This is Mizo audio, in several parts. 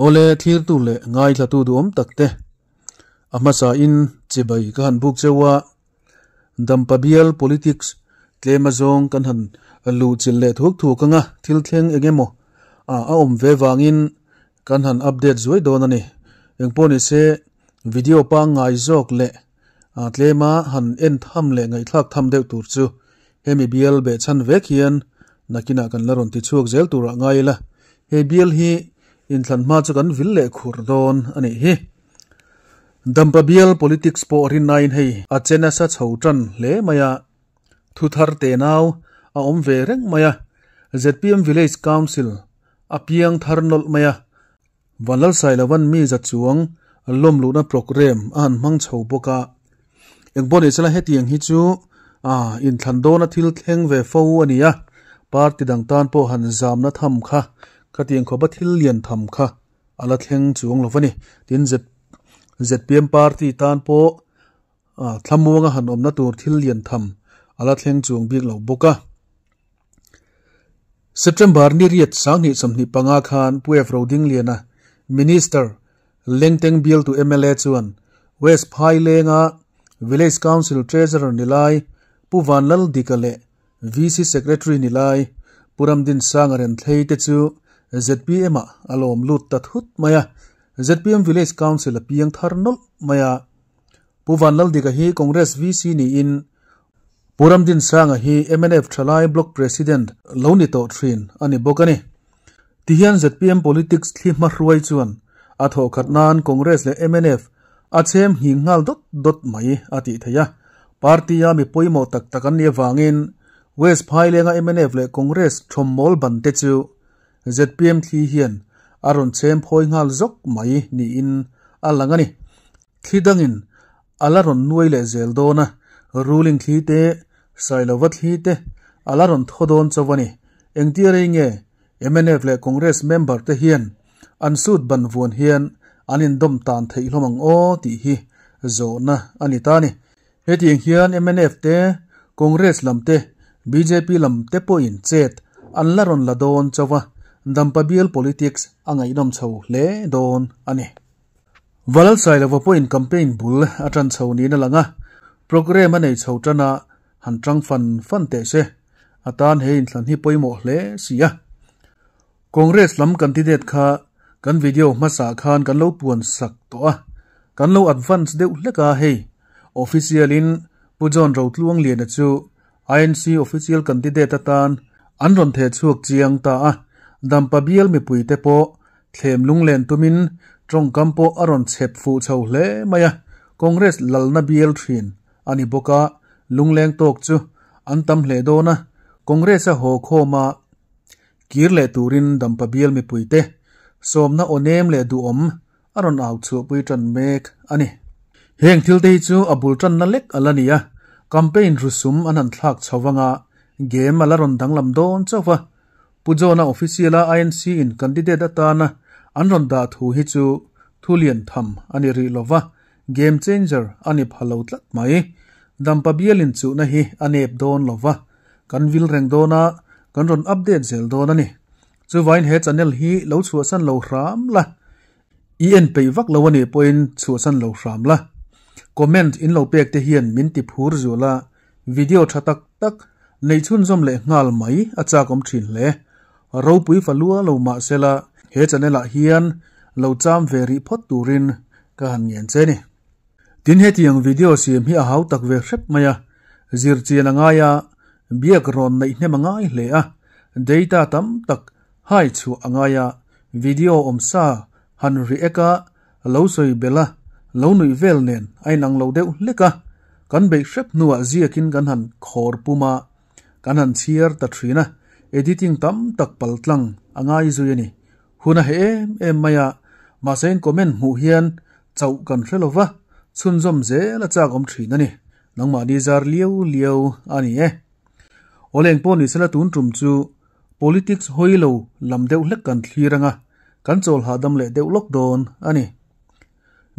Awle thlirtu leh ngaithlatu duhawm tak te a hmasa in chibai ka han buk cheu a, Dampa bial politics tlem azawng kan han luh chilh leh thuk thuk anga thil thleng eng emaw a awm ve vangin kan han update zuai dawn a ni. Engpawh nise video pangngai zawk leh tlema han en tham leh ngaihthlak tham deuh tur chu hemi bial behchhan vek hian nakinah kan la rawn ti chhuak zel turah ngai ila. He bial hi inthlan hma chu kan vil leh khur dawn a nih hi. Dampa bial politics pawh rinnain hei a che nasa chho tan hle mai a, thu thar tenau a awm ve reng mai a, zpm Village Council a piang thar nawlh mai a, Vanlalsailovan mi za chuang lawm luhna programme a han hmang chho bawk a. Engpawh ni sela hetiang hi chu inthlan dawna thil thleng ve fo a ni a, party dang tan pawh han zamna tham kha, khatiang khawpa thil lian tham kha a la thleng chuang lo va ni. Tin, zpm party tan pawh thlamuanga han awmna tur thil lian tham a la thleng chuang bik lo bawk a. September ni riat 2025 khan Pu F. Rodingliana, Minister, Lengteng bialtu mla chuan West Phailenga Village Council Treasurer ni lai Pu Vanlaldika leh VC Secretary ni lai Pu Ramdinsanga Renthlei te chu zpm ah a lawm lut ta thut mai a, zpm Village Council a piang thar nawlh mai a. Pu Vanlaldika hi Congress VC niin Pu Ramdinsanga hi mnf Thalai Block President lo ni tawh thin a ni bawk a ni. Tihian zpm politics thli hmahruai chuan a thawhkhat nan Congress leh mnf a chhem nghing nghal dawt dawt mai a tih theih a. Party-a mi pawimawh tak tak an nih avangin West Phailenga mnf leh Congress thawmmawl ban te chu zpm thli hian a rawn chhem phawi nghal zawk mai niin a lang a ni. Thli dangin a la rawn nuai leh zel dawn a, ruling thli te, Sailova thli te a la rawn thaw dawn chauh a ni. Engtia rei nge mnf leh Congress member te hian an suit ban vuan hian an indawm tan theih hlawm ang aw tih hi zawhna a ni ta a ni. Hetiang hian mnf te, Congress lam te, bjp lam te pawhin chet an la rawn la dawn chauh a, Dampa bial politics a ngaihnawm chho hle dawn a ni. Valalsailova pawhin campaign bul a tan chho niin a lang a, programme a nei chho tan a, han tang fan fan teh se. A tan he inthlan hi pawimawh hle si a. Congress lam candidate kha kan video hmasa khan kan lo puan sak tawh a, kan lo advance deuh hlek a hei. Official in Pu John Rotluangliana chu INC official candidate atan an rawn theh chhuak chiang ta a, Dampa bial mipuite pawh thlem lunglen tumin tawngkam pawh a rawn chhep fuh chho hle mai a, Congress lalna bial thin a ni bawk a, lungleng tawk chu an tam hle dawn a, Congress a haw khawm a, kir leh turin Dampa bial mipuite sawmna aw nem leh duhawm a rawn au chhuahpui tan mek a ni. Heng thil te hi chu a bul tanna lek a la ni a, campaign rusum an han thlak chho vanga game a la rawn danglam dawn chauh va. Pu John-a official-a INC in candidate atana an rawn dah thu hi chu thu lian tham a ni rih lo va, game changer a ni pha lo tlat mai. Dampa bialin chuhna hi a nep dawn lo va, kan vil reng dawn a, kan rawn update zel dawn a ni. Chuvain he channel hi lo chhuahsan lo hram la, i en peih vak lo a nih pawhin chhuahsan lo hram la. Comment in lo pek te hian min ti phur zual a, video tha tak tak nei chhunzawm leh nghal mai a chak awm thin hle. Ropui fa lua lo mah sela he channel ah hian lo cham ve rih phawt turin ka han ngen che ni. Tin hetiang video siam hi a hau tak ve hrep mai a, zirchian a ngai a, biak rawn neih hnem a ngai hle a, data tam tak hai chhuah a ngai a, video awm sa han react a, lo sawi belh a, lo nuih vel nen a inang lo deuh hlek a, kan beih hrep hnuah ziakin kan han khawr pum a, kan han chhiar ta thin a, editing tam tak paltlang a ngai zui a ni. Hun a heh em em mai a, mahse in comment hmuh hian chauh kan hre lo va, chhunzawm zel a chak awm thin a ni. Nangmahni zar liau liau a ni e. Awleng pawh ni sela tun tum chu politics hawi lo lam deuh hlek kan thlir anga, kan chawl hahdam leh deuh lawk dawn a ni.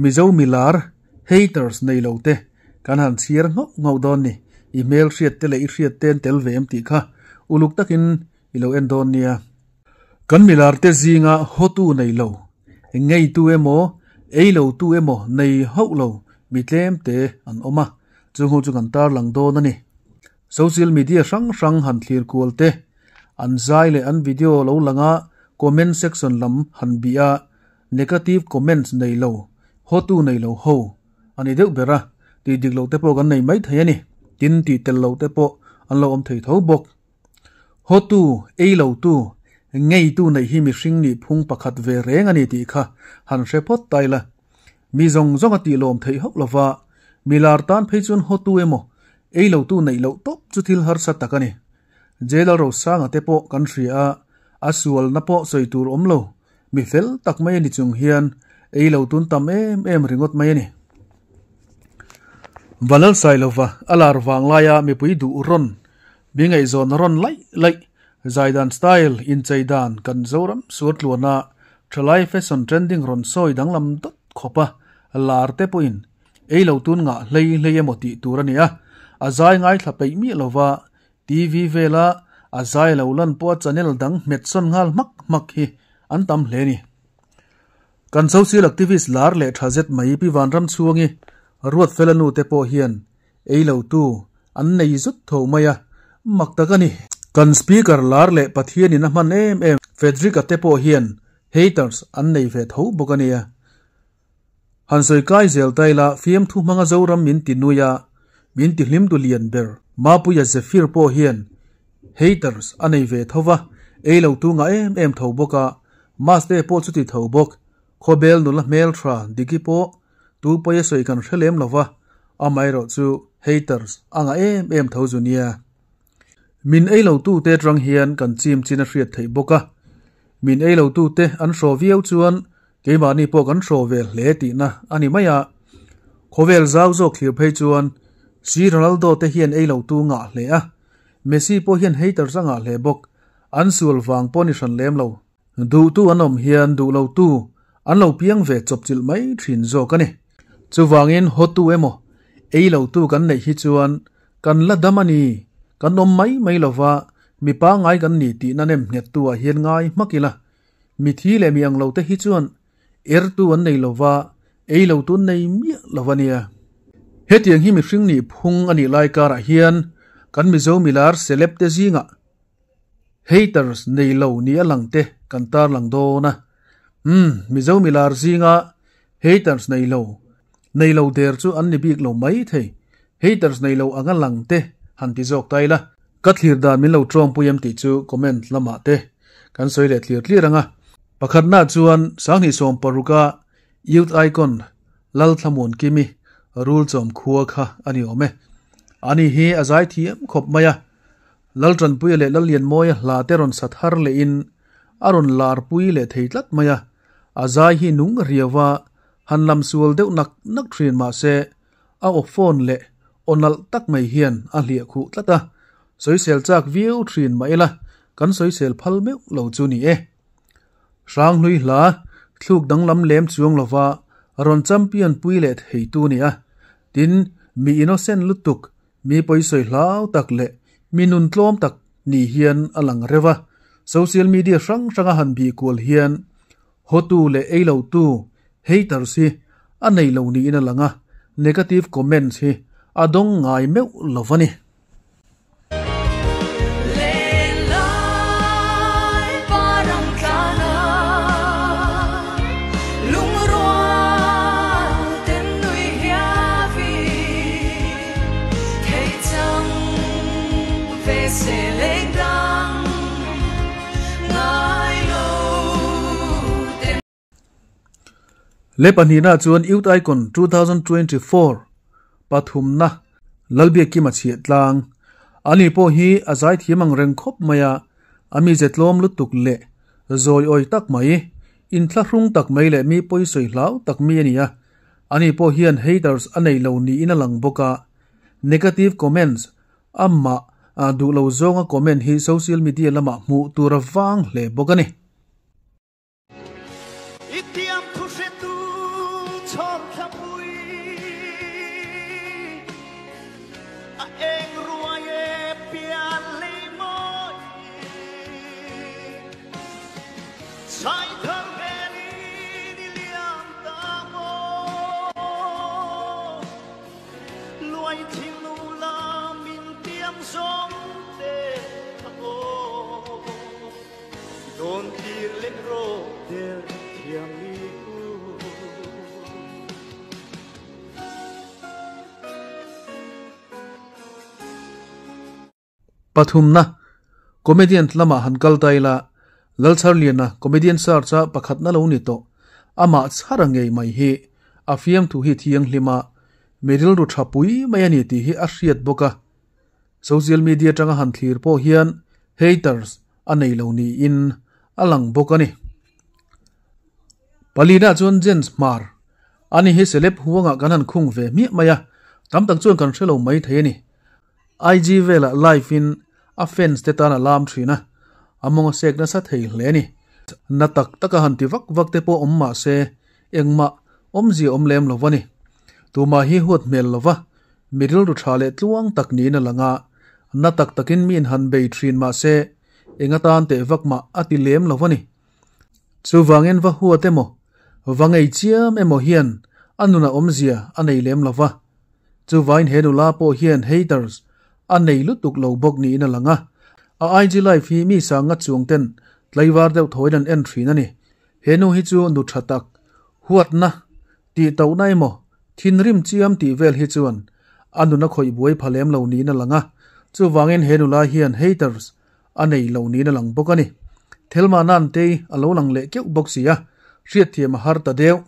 Mizo milar, haters nei lo te kan han chhiar nghauh nghauh dawn ni. I hmel hriat te leh i hriat te an tel ve em tih kha uluk takin i lo en dawn nia. Kan milar te zinga hawtu nei lo, Ngeitu emaw, ei lotu emaw nei hauh lo mi tlem te an awm a, chung ho chu kan tarlang dawn a ni. Social media hrang hrang han thlir kual te, an zai leh an video lo langa comment section lam han bih a, negative comments nei lo, hawtu nei lo ho a ni deuh ber a, tih dik loh te pawh kan nei mai thei a ni. Tin, tih tel loh te pawh an lo awm thei tho bawk. Hawtu, ei lotu, ngeitu neih hi mihring nih phung pakhat ve reng a ni tih kha han hre phawt ta ila. Mi zawng zawng a tih lawm theih hauh lova, mi lar tan phei chuan hawtu emaw, ei lotu neih loh tawp chu thil harsa tak a ni. Jail Rosanga te pawh kan hria a, a sualna pawh sawi tur awm lo, mi fel tak mai a ni chung hian ei lo tun tam em em ringawt mai a ni. Vanlal Sailova a lar vang laia mipui duh rawn, mi ngaihzawn rawn laih laih, zaidan style, inchei dan kan Zoram suartluana thalai fashion trending rawn sawi danglam dawt khawpa lar te pawhin ei lo tun ngah hlei hlei emaw tih tur a ni a, a zai ngaithla peih miah lova TV vela a zai lo lan pawha channel dang hmet sawn nghal hmak hmak hi an tam hle a ni. Kan social activist lar leh tha zet mai Pi Vanram chhuangi Ruatfela nu te pawh hian ei lo tu an nei zut tho mai a, mak tak a ni. Kan speaker lar leh Pathianin a hman em em Frederick-a te pawh hian haters an nei ve tho bawk a nia. Han sawi kai zel ta ila, fiamthu hmanga Zoram min ti nui a, min ti hlim tu lian ber. Mapuia Zephyr pawh hian haters a nei ve tho va, ei lo tu ngah em em tho bawk a, Maste pawh chuti tho bawk. Khawbel nula hmeltha Diki pawh tu pawi a sawi kan hre lem lo va, amaherawh chu haters a ngah em em tho zu nia. Min ei lo tute atang hian kan chim chin a hriat theih bawk a, min ei lo tute an hraw viau chuan Keimahni pawh kan hraw ve hle tihna a ni mai a, khawvel zau zawk thlir phei chuan Si Ronaldo te hian ei lo tu ngah hle a, Messi pawh hian haters a ngah hle bawk, an sual vang pawh ni hran lem lo. Duhtu an awm hian duh lo tu an lo piang ve chawpchilh mai thin zawk a ni. Chuvangin hawtu emaw ei lo tu kan neih hi chuan kan la dam a ni, kan awm mai mai lova mi pangngai kan ni tihna nem nghettu ah hian ngai hmak ila. Mithi leh mi ang lo te hi chuan ertu an nei lova, ei lo tu an nei miah lo a nia. Hetiang hi mihring nih phung a nih lai karah hian kan Mizo milar celeb te zingah haters nei lo ni a lang te kan tarlang dawn a. Umm, Mizo milar zinga haters nei lo, nei lo der chu an ni bik lo mai thei. Haters nei lo anga lang te han ti zawk ta ila. Ka thlir dan min lo tawngpui em tih chu comment lamah te kan sawi leh tlir tlir ang a. Pakhatna chuan 2016 a Youth Icon Lalthlamuan Kimi Rulchawm khua kha a ni awm e. Ani hi a zai thiam khawp mai a. Laltanpuia leh Lallianmawia hla te rawn sa thar lehin a rawn larpui leh thei tlat mai a. A zai hi nung riau a, han lam sual deuh nak nak thin mahse A aw phone leh aw nalh tak mai hian a hliah khuh tlat a, sawisel chak viau thin mah ila kan sawisel phal meuh lo chu ni e. Hranghlui hla thluk danglam lem chuang lova rawn champion pui leh theitu ni a, tin mi innocent lutuk, mi pawisawi hlau tak leh mi nun tlawm tak ni hian a lang reuh a, social media hrang hranga han bih kual hian Hawtu leh ei lotu, haters, hi a nei lo niin a lang a, negative comments hi a dawng ngai meuh lo a ni. Le pahnihna chuan Youth Icon 2024 pathumna Lalbiakkima chhiah tlang. Ani pawh hi a zaithiam ang reng khawp mai a, a mize tlawm lutuk leh zawi awi tak mai, inthlahrung tak mai leh mi pawisawi hlau tak mi a ni a. Ani pawh hian haters a nei lo niin a lang bawk a, negative comments Amah a duh lo zawnga comment hi social media lamah hmuh tur a vang hle bawk a ni. I tiam thu hretu chhawm thlapui a eng ruai e pian lei mawi chai thar velin. Chutiang zawng te kha aw dawn tir leh rawh der thiang ni u. Pathumna, Comedian lamah han kal ta ila, Lalchharliana comedian search a pakhatna lo ni tawh, amah chhara ngei mai hi a fiamthu hi thianghlim a, mi rilru tha pui mai a ni tih hi a hriat bawk a. Social media atanga han thlir pawh hian haters a nei lo niin a lang bawk a ni. Palina chuan Jens Hmar, ani hi celeb huangah kan han khung ve hmiah mai a, tam tak chuan kan hre lo mai thei a ni. IG velah live in a fans te tan a lam thin a, a mawng a sek nasa thei hle a ni. Na tak tak a han ti vak vak te pawh awm mah se engmah awmzia awm lem lo a ni. Tumah hi huat hmel lo va, mi rilru tha leh tluang tak niin a lang a, na tak takin mi in han bei thin mah se eng atan teh vak mah a ti lem lo a ni. Chuvangin va huat emaw, va ngei chiam emaw hian a nunah awmzia a nei lem lo va. Chuvain he nula pawh hian haters a nei lutuk lo bawk niin a lang a. A IG live hi mi sanga chuang ten tlaivar deuh thawiin an en thin a ni. He nu hi chu nu tha tak, huatna, tih tohna emaw, thinrim chiam tih vel hi chuan a nun a khawih buai pha lem lo niin a lang a. Chuvangin he nula hian haters a nei lo niin a lang bawk a ni. Thelma Nantei a lo lang leh keuh bawk si a, hriatthiam a har ta deuh.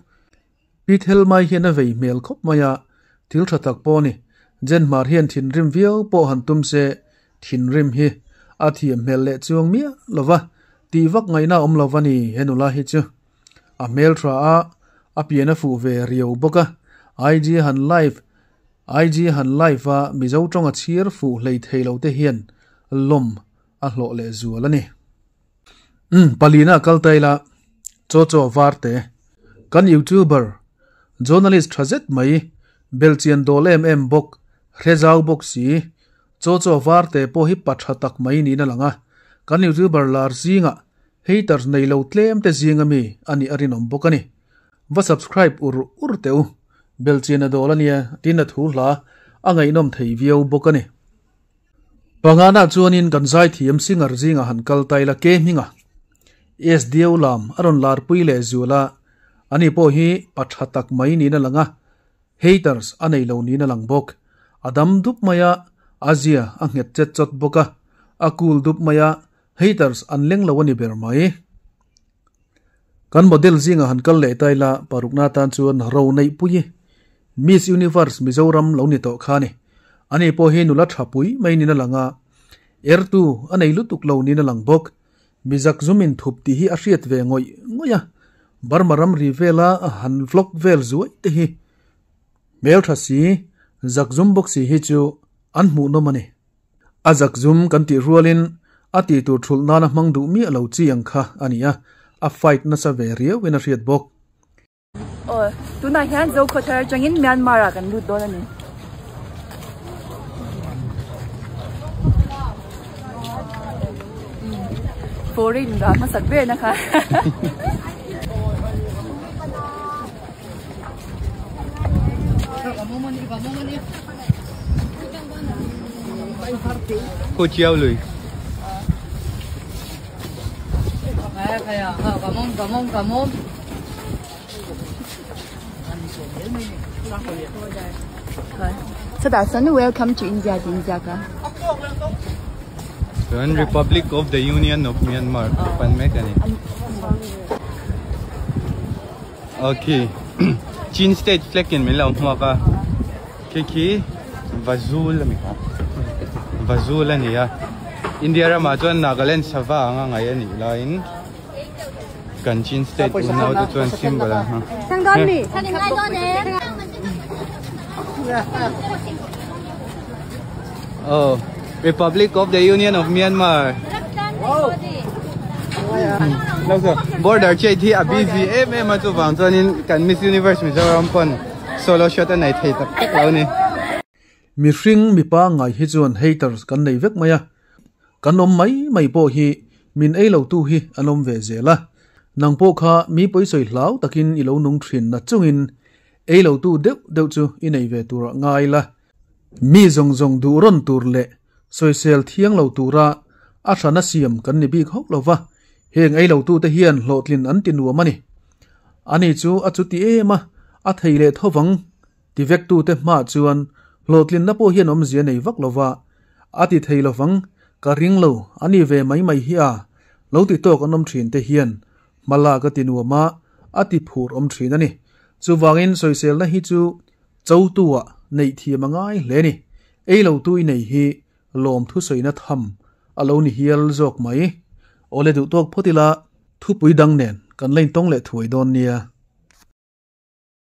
Pi Thelmai hian a vei hmel khawp mai a, thil tha tak pawh a ni. Jenhmar hian thinrim viau pawh han tum se, thinrim hi a thiam hmel leh chuang miah lo va, tih vak ngaihna a awm lo va ni he nula hi chu. A hmel tha a, a pian a fuh ve riau bawk a, IG han live IG han live a Mizo tawng a chhir fuh hlei thei lo te hian lawm a hlawh leh zual a ni. Umm palina kal ta ila chaw chaw var te. Kan youtuber journalist tha zet mai belchian dawl em em bawk hre zau bawk si chaw chaw var te pawh hi pa tha tak mai niin a lang a kan youtuber lar zingah haters nei lo tlem te zing ami a nih a rinawm bawk a ni va subscribe ur ur teh u belchian a dawl ania tin a thu hla a ngaihnawm thei viau bawk a ni. Pangana chuanin kan zaithiam singer zingah han kal ta ila ke hminga SDO lam a rawn larpui leh zual a, ani pawh hi pa tha tak mai niin a lang a, haters a nei lo niin a lang bawk. A dam dup mai a, a zia a nghet chet chawt bawk a, a cool dup mai a, haters an leng lo a ni ber mai. Kan model zingah han kal leh ta ila parukna atan chuan ro neihpui Miss Universe Mizoram lo ni tawh kha a ni. Ani pawh hi nula tha pui mai niin a lang a, ertu a nei lutuk lo niin a lang bawk. Mizak zum inthup tih hi a hriat ve ngawih ngawih a, Burma ramri vela han vlog vel zuai te hi hmeltha si, zakzum bawk si hi chu an hmuhnawm a ni. A zakzum kan tih rualin a tih tur thulh nana hmang duh miah lo chi ang kha a ni a, a fight nasa ve riauin a hriat bawk. Aw, tunah hian Zokhawthar atangin Myanmar ah kan lut dawn a ni. Foreign dah hmasak ber na kha. Cô chiao lùi. Chutah chuan Welcome to India tih an ziak a. Chuan Republic of the Union of Myanmar tih pan mek a ni. Okay Chin state flag in min lo hmuak a khi khi Vazul ami kha Vazul a ni a India ramah chuan Nagaland sava anga ngaih a nih laiin kan Chin state unau te chuan symbol an hmang Oh Republic of the Union of Myanmar Border trade hi a busy em em a chuvang chuanin kan Miss Universe Mizoram pawn solo shot a nei thei tak tak lo ni. Mihring mipa ngai hi chuan haters kan nei vek mai a, kan awm mai mai pawh hi min ei lo tu hi an awm ve zel a, nang pawh kha mi pawisawi hlau takin i lo nung thin na chungin ei lo tu deuh deuh chu i nei ve turah ngai la. Mi zawng zawng duh rawn tur leh. Sawisel thiang lo tura a hrana siam kan ni bik hauh lo va, heng ei lotute hian hlawhtlin an ti nuam a ni. Ani chu a chuti em a, a thei leh thovang ti vektute hmaah chuan hlawhtlinna pawh hian awmzia nei vak lo va, a ti thei lovang, ka ring lo, a ni ve mai mai hi a, lo ti tawk an awm thin te hian hma lak a ti nuam a, a ti phur awm thin a ni. Chuvangin sawiselna hi chu chotu-ah neih thiam a ngai hle a ni. Ei lo tu i nei hi lawm thusawina tham a lo ni hial zawk mai. Awle duh tawk phawt ila thupui dang nen kan la intawng leh thuai dawn nia.